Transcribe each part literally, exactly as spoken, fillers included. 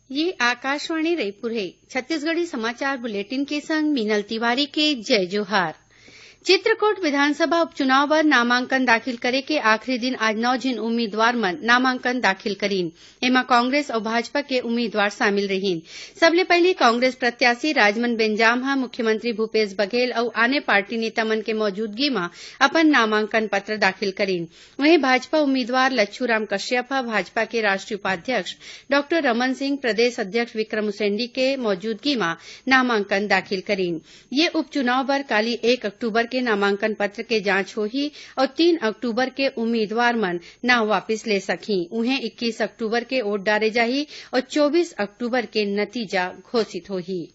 ये आकाशवाणी रायपुर हे। छत्तीसगढ़ी समाचार बुलेटिन के संग मीनल तिवारी के जय जोहार। चित्रकूट विधानसभा उपचुनाव बर नामांकन दाखिल करे के आखिरी दिन आज नौ झिन उम्मीदवार मन नामांकन दाखिल करीन। एमा कांग्रेस अउ भाजपा के उम्मीदवार शामिल रहिन। सबले पहिली कांग्रेस प्रत्याशी राजमन बेंजाम ह मुख्यमंत्री भूपेश बघेल अउ आने पार्टी नेता मन के मौजूदगी म अपन नामांकन पत्र दाखिल करीन। वहीं भाजपा उम्मीदवार लच्छूराम कश्यप ह भाजपा के राष्ट्रीय उपाध्यक्ष डॉक्टर रमन सिंह, प्रदेश अध्यक्ष विक्रम उसेंडी के मौजूदगी म नामांकन दाखिल करीन। ये उपचुनाव बर काली एक अक्टूबर के नामांकन पत्र के जांच होही अउ तीन अक्टूबर के उम्मीदवार मन नाव वापिस ले सकही। उहें, इक्कीस अक्टूबर के वोट डारे जाही अउ चौबीस अक्टूबर के नतीजा घोषित होही।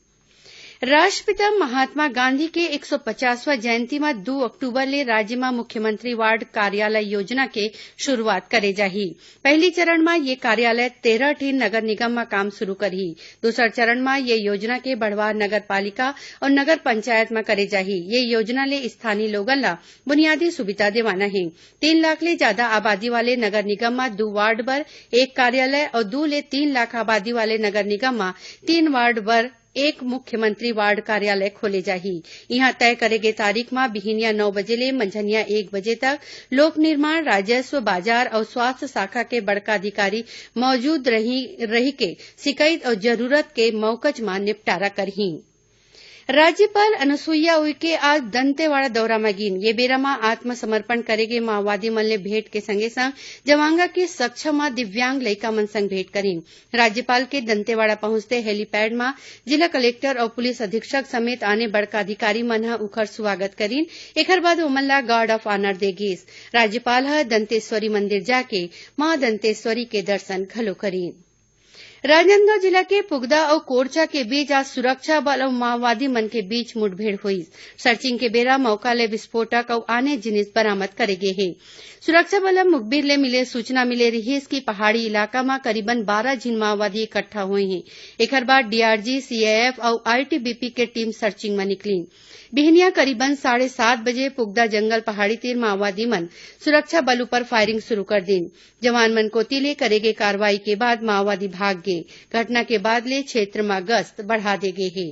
राष्ट्रपिता महात्मा गांधी के एक सौ पचासवां जयंती म दू अक्टूबर ले राज्य म मुख्यमंत्री वार्ड कार्यालय योजना के शुरुआत करे जाही। पहिली चरण म ये कार्यालय तेरह ठिन नगर निगम म काम शुरू करही। दूसर चरण म ये योजना के बढ़वार नगर पालिका अउ नगर पंचायत म करे जाही। ये योजना ले स्थानीय लोगन ल बुनियादी सुविधा देवाना हे। तीन लाख ले जादा आबादी वाले नगर निगम म दू वार्ड बर एक कार्यालय अउ दू ले तीन लाख आबादी वाले नगर निगम म तीन वार्ड बर एक मुख्यमंत्री वार्ड कार्यालय खोले जाही। इहां तय करे गे तारीख म बिहिनिया नौ बजे ले मंझनिया एक बजे तक लोक निर्माण, राजस्व, बाजार अउ स्वास्थ्य शाखा के बड़का अधिकारी मौजूद रही, रही के शिकायत अउ जरूरत के मौकज म निपटारा करही। राज्यपाल अनुसुईया उइके आज दंतेवाड़ा दौरा म गीन। ये बेरा म आत्मसमर्पण करे गे माओवादी मन ले भेंट के संगे संग जवांगा के सक्षा म दिव्यांग लइका मन संग भेंट करीन। राज्यपाल के दंतेवाड़ा पहुंचते हेलीपैड म जिला कलेक्टर अउ पुलिस अधीक्षक समेत आने बड़का अधिकारी मन ह उखर स्वागत करीन। एखर बाद ओमन ला गार्ड ऑफ ऑनर दे गीस। राज्यपाल ह दंतेश्वरी मंदिर जाके मां दंतेश्वरी के दर्शन घलो करीन। राजनांदगांव जिला के पुगदा अउ कोरचा के बीच आज सुरक्षा बल अउ माओवादी मन के बीच मुठभेड़ होइस। सर्चिंग के बेरा मौका ले विस्फोटक अउ आने जिनिस बरामद करे गे हे। सुरक्षा बल ल मुखबिर ले मिले सूचना मिले रिहिस कि पहाड़ी इलाका म करीबन बारह झिन माओवादी इकट्ठा होए हें। एखर बाद डीआरजी, सीएएफ अउ आईटीबीपी के टीम सर्चिंग म निकलिन। बिहनिया करीबन साढ़े सात बजे पुगदा जंगल पहाड़ी तीर माओवादी मन सुरक्षा बल ऊपर फायरिंग शुरू कर दीन। जवान मन कोति ले करे गे कार्रवाई के बाद माओवादी भाग गे। घटना के बाद ले क्षेत्र म गश्त बढ़ा दे गे हे।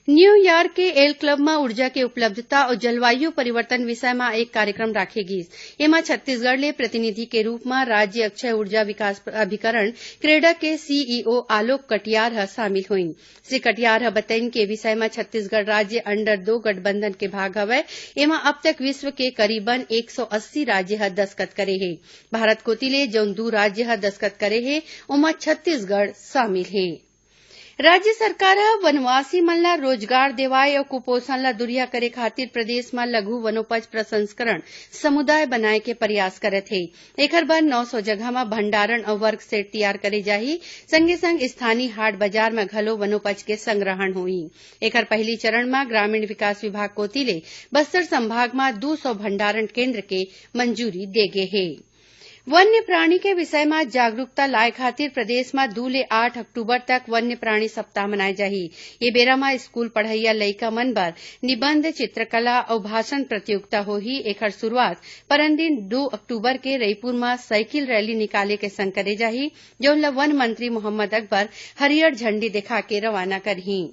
न्यूयॉर्क के एल क्लब म ऊर्जा के उपलब्धता अउ जलवायु परिवर्तन विषय म एक कार्यक्रम राखे गीस। एमा छत्तीसगढ़ ले प्रतिनिधि के रूप म राज्य अक्षय ऊर्जा विकास अभिकरण, क्रेडा के सीईओ आलोक कटियार ह शामिल होइन। श्री कटियार ह बतइन के विषय म छत्तीसगढ़ राज्य अंडर दो गठबंधन के भाग हवय। एमा अब तक विश्व के करीबन एक सौ अस्सी राज्य ह दस्तखत करे हे। भारत कोति ले जउन दू राज्य ह दस्तखत करे हे, ओमा छत्तीसगढ़ शामिल हे। राज्य सरकार ह वनवासी मन ला रोजगार देवाय अउ कुपोषण ला दूरिहा करे खातिर प्रदेश म लघु वनोपज प्रसंस्करण समुदाय बनाए के प्रयास करत हे। एखर बर नौ सौ जगह म भंडारण अउ वर्क शेड तियार करे जाही। संगे संग स्थानीय हाट बाजार म घलो वनोपज के संग्रहण होही। एखर पहिली चरण म ग्रामीण विकास विभाग कोति ले बस्तर संभाग म दू सौ भंडारण केंद्र के मंजूरी दे गे हे। वन्य प्राणी के विषय म जागरूकता लाए खातिर प्रदेश म दू ले आठ अक्टूबर तक वन्य प्राणी सप्ताह मनाए जाही। ये बेरा म स्कूल पढ़इया लइका मन बर निबंध, चित्रकला अउ भाषण प्रतियोगिता होही। एखर शुरुआत परन दिन दू अक्टूबर के रईपुर म साइकिल रैली निकाले के संग करे जाही, जउन ल वन मंत्री मोहम्मद अकबर हरियर झंडी देखा के रवाना करही।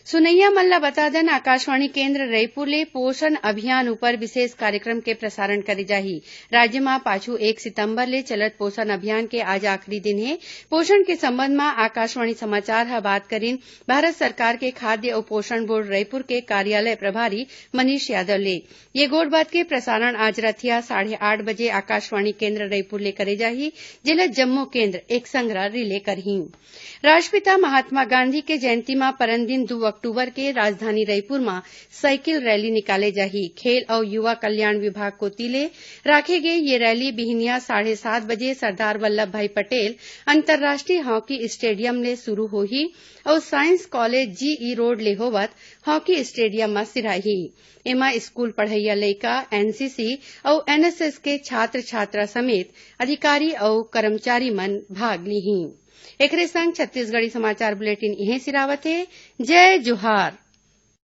सुनइया मन ल बता दन, आकाशवाणी केंद्र रईपुर ले पोषण अभियान ऊपर विशेष कार्यक्रम के प्रसारण करे जाही। राज्य म पाछू एक सितंबर ले चलत पोषण अभियान के आज आखिरी दिन हे। पोषण के संबंध म आकाशवाणी समाचार ह बात करिन भारत सरकार के खाद्य अउ पोषण बोर्ड रईपुर के कार्यालय प्रभारी मनीष यादव ले। ये गोठ बात के प्रसारण आज रथिया साढ़े आठ बजे आकाशवाणी केंद्र रईपुर ले करे जाही, जेला जम्मो केंद्र एक संघरा रिले करही। राष्ट्रपिता महात्मा गांधी के जयंती म परन दिन दू अक्टूबर के राजधानी रईपुर म साइकिल रैली निकाले जाही। खेल अउ युवा कल्याण विभाग कोति ले राखे गे ये रैली बिहिनिया साढ़े सात बजे सरदार वल्लभ भाई पटेल अंतर्राष्ट्रीय हॉकी स्टेडियम ले शुरू होही अउ साइंस कॉलेज जीई रोड ले होवत हॉकी स्टेडियम म सिराही। एमा स्कूल पढ़इया लइका, एनसीसी अउ एनएसएस के छात्र छात्रा समेत अधिकारी अउ कर्मचारी मन भाग लिही। एखरे संग छत्तीसगढ़ी समाचार बुलेटिन इहें सिरावत हे। जय जोहार।